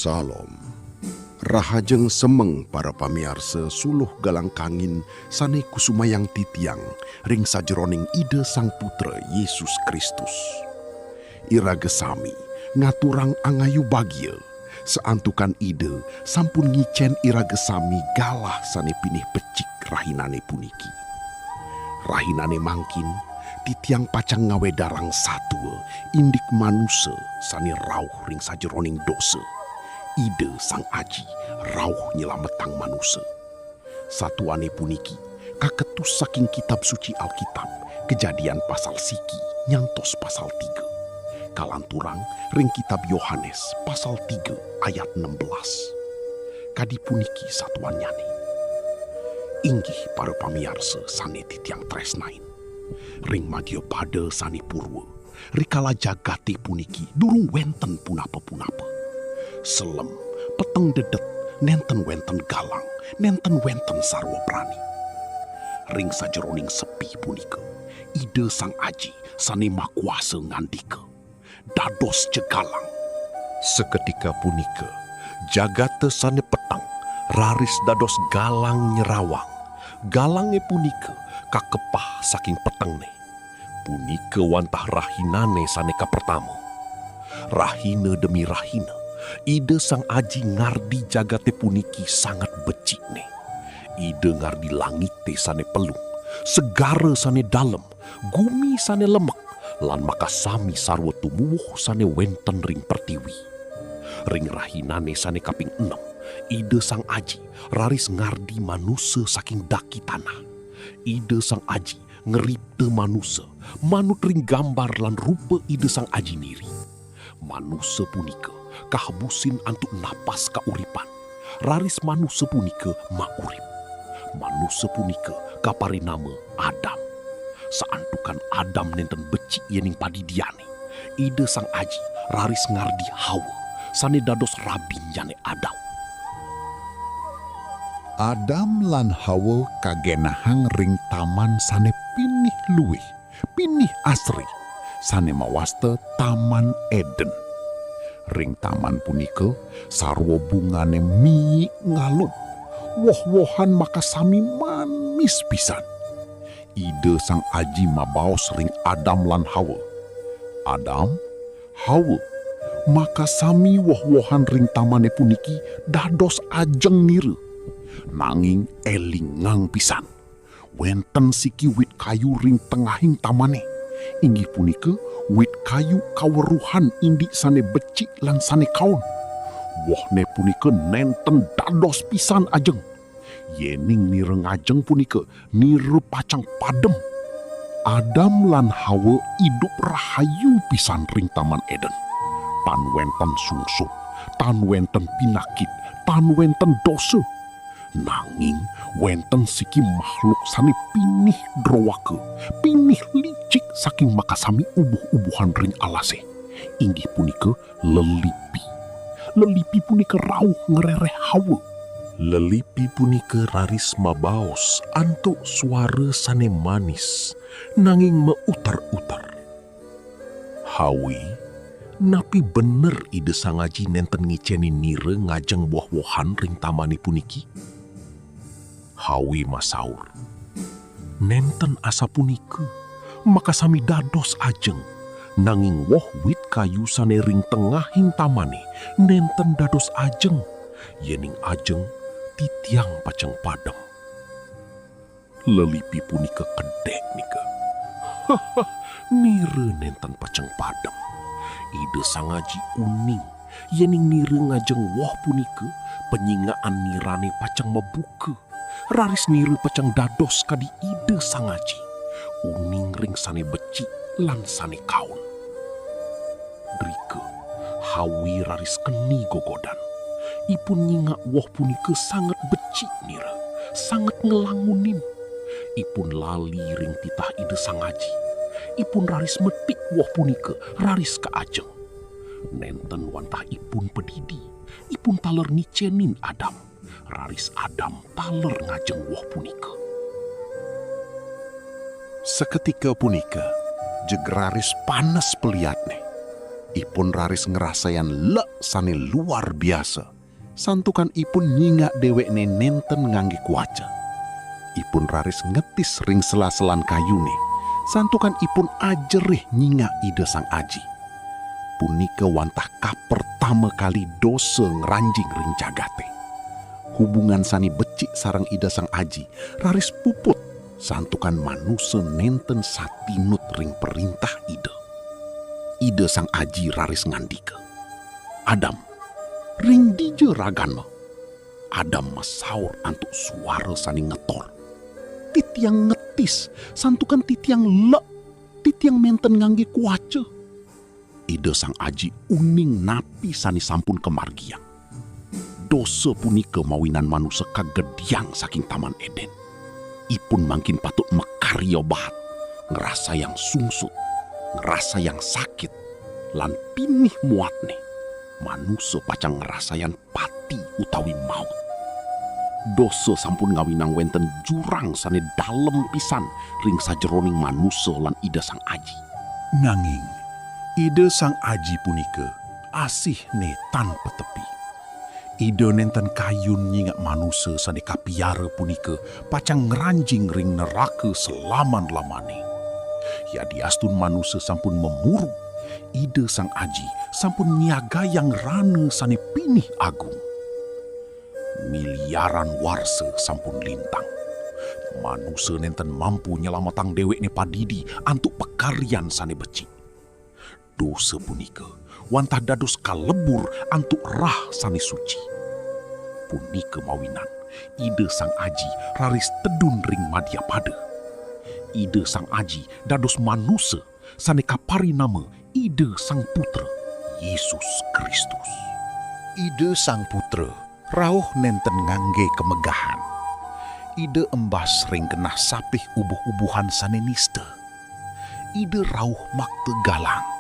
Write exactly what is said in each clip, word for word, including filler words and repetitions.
Talom. Rahajeng semeng para pamiarsa suluh galang kangin sane kusumayang titiang ring sajeroning Ida Sang Putra Yesus Kristus. Iraga sami ngaturang angayu bagia, santukan Ida sampun ngicen iraga sami galah sane pinih becik rahinane puniki. Rahinane mangkin, titiang pacang ngawedarang satua, indik manusa sane rauh ring sajeroning dosa. Ida Sang Aji rauh nyelametang manusa. Satuane puniki kaketus saking Kitab Suci Alkitab, Kejadian pasal siki nyantos pasal tiga. Kalanturang ring Kitab Yohanes pasal tiga ayat enam belas. Kadi puniki satuannyane. Inggih para pamiarsa sane titiang tresnain. Ring madya pada sane purwa, rikala jagate puniki durung wenten punapa-punapa. Selem, peteng dedet, nenten wenten galang, nenten wenten sarwa prani. Ring sajeroning sepi punika, Ida Sang Aji sane makuasa ngandika, "Dados ja galang." Saketika punika, jagate sane peteng raris dados galang nyerawang. Galange punika kakepah saking petengne. Punika wantah rahinane sane kapertama. Rahina demi rahina, Ida Sang Aji ngardi jagate puniki sanget becikne. Ida ngardi langite sane pelung, segara sane dalem, gumi sane lemek, lan makasami sarwa tumuwuh sane wenten ring pertiwi. Ring rahinane sane kaping enem, Ida Sang Aji raris ngardi manusa saking daki tanah. Ida Sang Aji ngripta manusa manut ring gambar lan rupa Ida Sang Aji niri. Manusa punika kahebusin antuk napas kauripan, raris manusa punika maurip. Manusa punika kaparinama Adam. Saantukan Adam nenten becik yening padidiane, Ida Sang Aji raris ngardi Hawa, sane dados rabinnyane Adam. Adam lan Hawa kagenahang ring taman sane pinih luih, pinih asri, sane mawasta Taman Eden. Ring taman punika sarwa bungane miik ngalum, woh-wohan makasami manis pisan. Ida Sang Aji mabaos ring Adam lan Hawa, "Adam, Hawa, makasami woh-wohan ring tamane puniki dados ajeng nira. Nanging elingang pisan. Wenten siki wit kayu ring tengahing tamane, inggih punika wit kayu kaweruhan indik sane becik lan sane kaon. Wohne punika nenten dados pisan ajeng. Yening nira ngajeng punika, nira pacang padem." Adam lan Hawa idup rahayu pisan ring Taman Eden. Tan wenten sungsut, tan wenten pinakit, tan wenten dosa. Nanging wenten siki makhluk sane pinih droaka, pinih licik saking makasami ubuh-ubuhan ring alase. Inggih punika lelipi. Lelipi punika rauh ngrereh Hawa. Lelipi punika raris mabaos antuk suara sane manis, nanging mauter-uter. "Hawi, napi bener Ida Sang Aji nenten ngicenin nira ngajeng woh-wohan ring tamane puniki?" Hawi masaur, "Nenten asapunika, makasami dados ajeng, nanging woh wit kayu sane ring tengahing tamane nenten dados ajeng, yening ajeng titiang pacang padem." Lelipi punika kedek nika. Nira nenten pacang padem. Ida Sang Aji uning, yening nira ngajeng woh punika, panyingakan nirane pacang mabuka. Raris nira pacang dados kadi Ida Sang Aji, uning ring sane becik lan sane kaon. Drika, Hawi raris keni gogodan. Ipun nyingak woh punika sanget becik nira, sanget nglangunin. Ipun lali ring titah Ida Sang Aji. Ipun raris metik woh punika, raris kaajeng. Nenten wantah ipun padidi, ipun taler ngicenin Adam. Raris Adam taler ngajeng woh punika. Saketika punika, jeg raris panes paliatne. Ipun raris ngrasayan lek sane luar biasa, santukan ipun nyingak dewekne nenten ngangge kuaca. Ipun raris ngetis ring sela-selan kayune, santukan ipun ajerih nyingak Ida Sang Aji. Punika wantah kapertama kali dosa ngranjing ring jagate. Hubungan sane becik sareng Ida Sang Aji raris puput, santukan manusa nenten satinut ring perintah Ida. Ida Sang Aji raris ngandika, "Adam, ring dija ragan ma?" Adam masaur antuk suara sane ngetor, "Titiang ngetis, santukan titiang lek, titiang nenten ngangge kuaca." Ida Sang Aji uning napi sane sampun kamargiang. Dosa punika mawinan manusa kagediang saking Taman Eden. Ipun mangkin patut makarya baat, ngrasayang sungsut, ngrasayang sakit, lan pinih muatne. Manusa pacang ngrasayang pati utawi maut. Dosa sampun ngawinang wenten jurang sane dalem pisan ring sajeroning manusa lan Ida Sang Aji. Nanging Ida Sang Aji punika asihne tan patepi. Ida nenten kayun nyingak manusa sane kapiara punika pacang ngranjing ring neraka salaman-lamane. Yadiastun manusa sampun mamurub, Ida Sang Aji sampun nyiagayang rana sane pinih agung. Miliaran warsa sampun lintang. Manusa nenten mampu nyelametang dewekne padidi antuk pakaryan sane becik. Dosa punika wantah dados kalebur antuk rah sane suci. Punika mawinan Ida Sang Aji raris tedun ring madyapada. Ida Sang Aji dados manusa sane kaparinama Ida Sang Putra, Yesus Kristus. Ida Sang Putra rauh nenten ngangge kamegahan. Ida embas ring genah sapih ubuh-ubuhan sane nista. Ida rauh makta galang.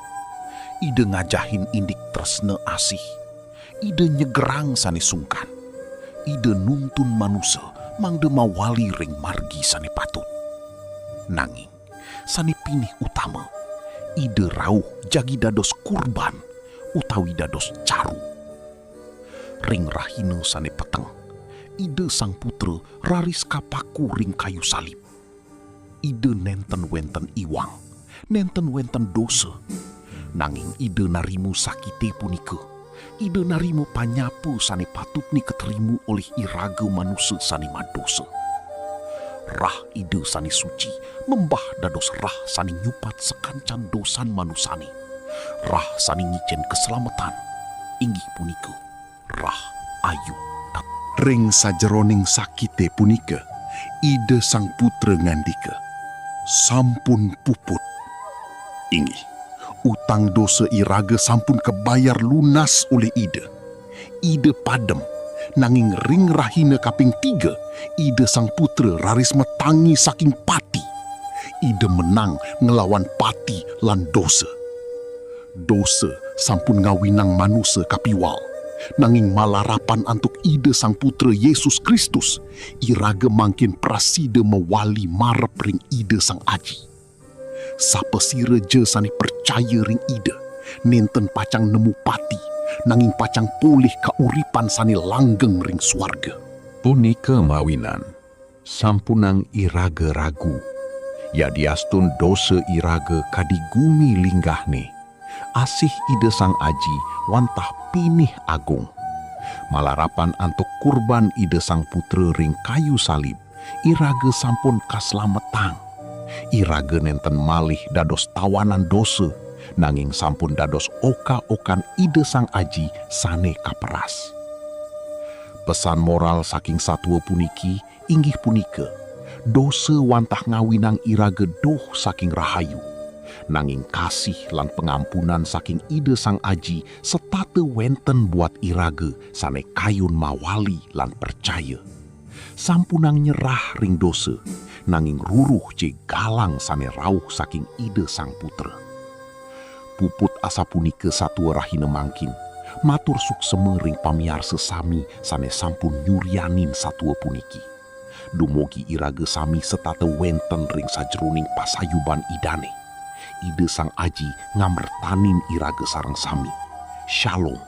Ida ngajahin indik tresna asih. Ida nyegerang sane sungkan. Ida nuntun manusa mangda mawali ring margi sane patut. Nanging sane pinih utama, Ida rauh jagi dados kurban utawi dados caru. Ring rahina sane peteng, Ida Sang Putra raris kapaku ring kayu salib. Ida nenten wenten iwang, nenten wenten dosa. Nanging Ida narima sakite punika. Ida narima panyapa sane patutne katerima olih iraga manusa sane madosa. Rah Ida sane suci membah dados rah sane nyupat sakancan dosan manusane. Rah sane ngicen kaselametan, inggih punika rah ayu. Ring sajeroning sakite punika, Ida Sang Putra ngandika, "Sampun puput." Inggih, utang dosa iraga sampun kabayar lunas olih Ida. Ida padem, nanging ring rahina kaping tiga, Ida Sang Putra raris matangi saking pati. Ida menang nglawan pati lan dosa. Dosa sampun ngawinang manusa kapiwal, nanging malarapan antuk Ida Sang Putra Yesus Kristus, iraga mangkin prasida mawali marep ring Ida Sang Aji. Sapasira ja sane pracaya ring Ida, nenten pacang nemu pati, nanging pacang polih kauripan sane langgeng ring suarga. Punika mawinan sampunang iraga ragu. Yadiastun dosa iraga kadi gumi linggahne, asih Ida Sang Aji wantah pinih agung. Malarapan antuk kurban Ida Sang Putra ring kayu salib, iraga sampun kaslametang. Iraga nenten malih dados tawanan dosa, nanging sampun dados oka-okan Ida Sang Aji sane kaperas. Pesan moral saking satua puniki inggih punika, dosa wantah ngawinang iraga doh saking rahayu, nanging kasih lan pangampunan saking Ida Sang Aji setata wenten buat iraga sane kayun mawali lan pracaya. Sampunang nyerah ring dosa, nanging ruruh je galang sane rauh saking Ida Sang Putra. Puput asapunika satua rahina mangkin, matur suksema ring pamiarsa sami sane sampun nyurianin satua puniki. Dumugi iraga sami setata wenten ring sajeroning pasayuban Idane. Ida Sang Aji ngamretanin iraga sareng sami. Shalom.